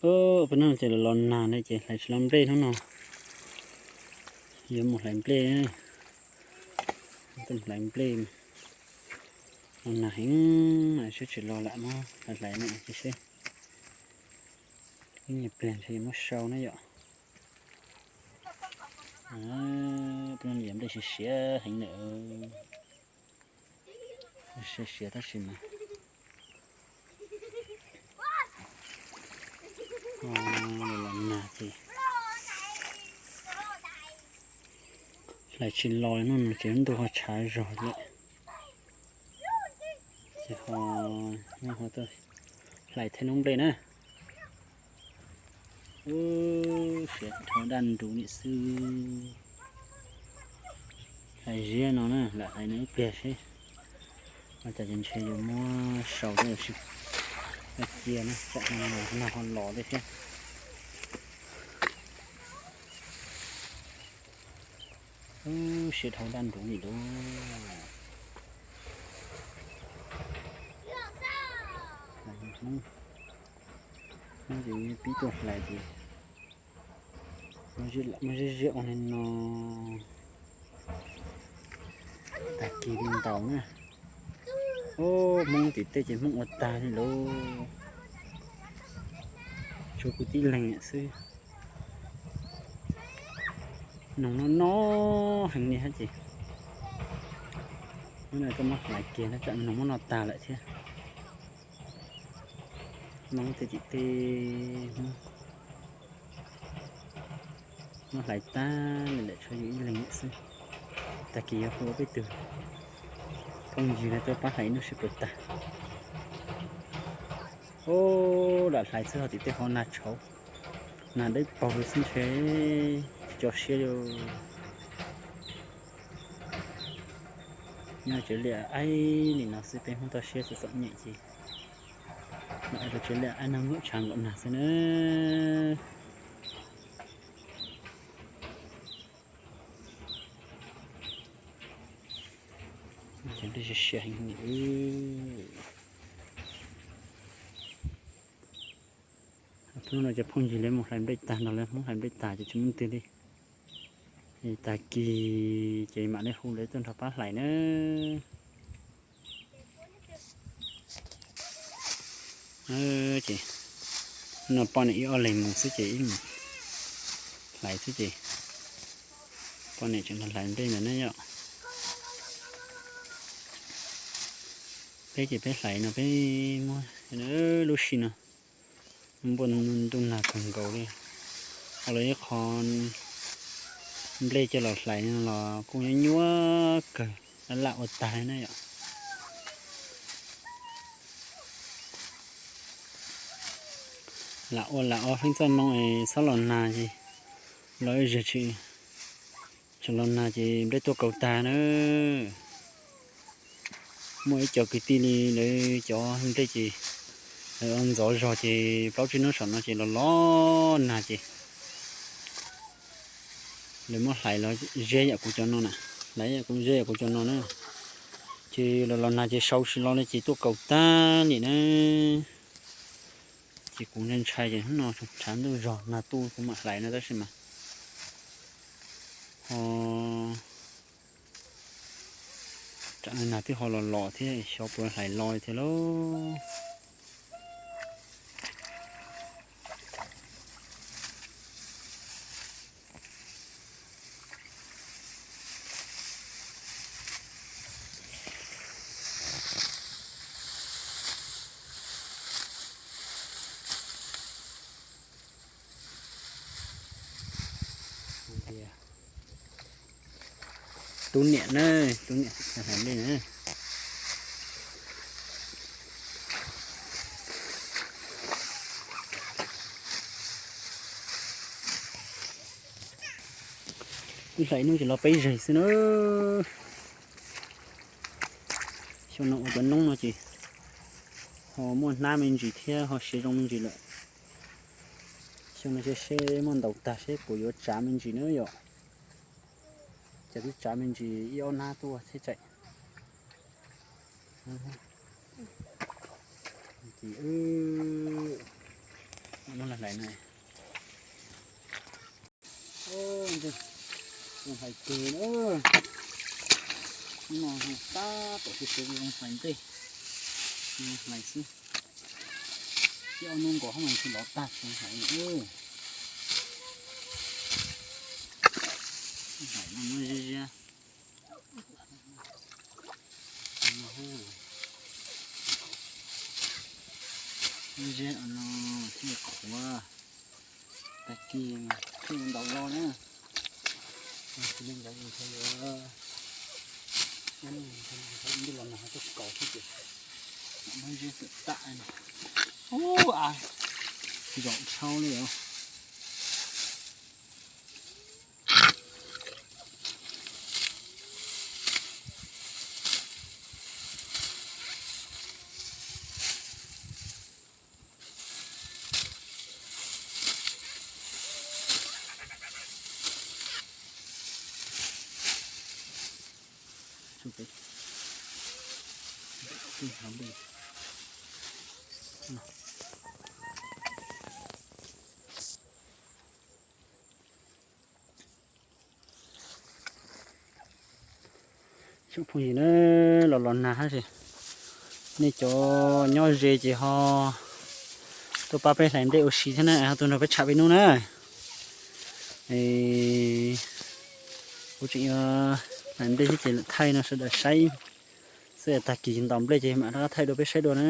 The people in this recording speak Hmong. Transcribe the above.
Peb hnub no ces los los nag ne ces hlais tsis los nplej hnub no. Yuav mus hlais nplej, tuaj hlais nplej. Los nag heev, seb tsis los lam muab hlais hlais no cia seb. Ib nyuag pliag ntshe yuav muab sau na yom. Peb hnub no yog nplej siav siav heev na. Siav siav tab sis mas los nag ces hlais tsis los no ces ntuj ho tshav zog lawm. Ces ho, ho tuaj hlais thiab noob nplej na. Ub, siav dhau daj nrus li xwb. Hlais ziab no na, lam hlais no ib pliag seb. Ua cas ces ntshe yuav muab sau thiab los sis cia na, tsam no ho los thiab thiab. Ub, siav dhau daj nrus li lauj. Hmoob, Hmoob ces pib tuaj hlais ces muab ziab ziab ua li no. Tag kis li ntaus na. Ub, Hmoob tim tej ces Hmoob ua tag li lauj. Tshuav kuv tib leeg xwb. Noog no no heev li hab ces, hnub no tuaj muab hlais kiag no tsam noog muab noj tag lawm thiab. Hmoob tej tim tej, Hmoob muab hlais tag li lawm tshuav yus ib leeg xwb. Tag kis yuav hu ua peb tug phooj ywg no tuaj pab hlais ib hnub seb puas tag. Ub, lam hlais xwb ho tim tej ho nag tshauv, nag dawb paug li xwb ntshe tsis tso siab li. Nyob tsev liaj aib li no xwb peb Hmoob toj siab txom txom nyem ces los rau tsev liaj aib nag nkaum tshav nkaum nag xwb na. Ces nplej siav siav heev li. Hnub no ces phooj ywg lawv mus hlais nplej tag no, lawv Hmoob hlais nplej tag ces tsis muaj twg li. Tag kis ces mam li hu lawv tuaj nrog pab hlais na. Ces no poj niam ib ob leeg mus xwb ces ib leeg hlais xwb ces poj niam tseem hlais nplej ntawd na yom. Peb ces peb hlais no peb muab lub sij no, npuaj ntuj nag kawg nkaus li, ua los ib qho nplej coj los hlais no los kuj nyuaj nyuaj kawg, laj laj ua tag li na yom. Lam ua lam ua feeb txoj moo es txhob los nag ces los ib zaug tsis, tsis los nag ces nplej tuaj kaus tag na. Muaj ib co kwv tij li lawv cov nplej ces lawv ua ntxov zog ces plaub tsib hnub saum no ces los los nag ces lawv muab hlais los ze yam kuv cov no na, hlais yam kuv ze yam kuv cov no na, ces los los nag ces sau tsis lo li ces tuaj kaus tag li na. Ces kuv ntshai ntshai ces hnub no tshav ntuj zog nag tuaj kuv mam hlais no tab sis mas ho tsam nag twb ho los los thiab xyov puas hlais lo thiab lauj. Tub niam na, tub niam hais li na. Wb hlais ib hnub ces los peb zes xwb na. Xyoo no ua cov noob no ces ho muaj hnab me ntsis thiab ho siav zoo me ntsis lawm. Xyoo no seb muaj ntaus tag seb puas yuav tsav me ntsis na yom. Ces twb tsav me ntsis ib ob hnab tuaj thiab tseem. Ces wb, Zoo hlais kawg na. Hnub no zoo tab tom tsis tau zoo hlais ntej, zoo hlais xwb. Ib ob hnub nkaus hoob mas tsis lov tag tsis hlais li. Hlais no muab ziab ziab. Muab ziab no thiaj qhuav. Tag kis thiaj li ntaus los na. Tsis li ntaus li ntawd, ib los nag tuaj kaus thiab ces muab ziab tawm tam. Ub, a, zaum tshauv li os. Tsoom phooj ywg na, los los nag tab sis nej cov nyob ze ces ho tuaj pab peb hlais ntej ua si thiab na, ho tuaj nrog peb tsham peb hnub na. Kuv tseem yuav hlais ntej thiab ces thaij no sawv daws saib xwb, tag kis ntaus nplej ces mam rov qab thaij dua peb saib dua na.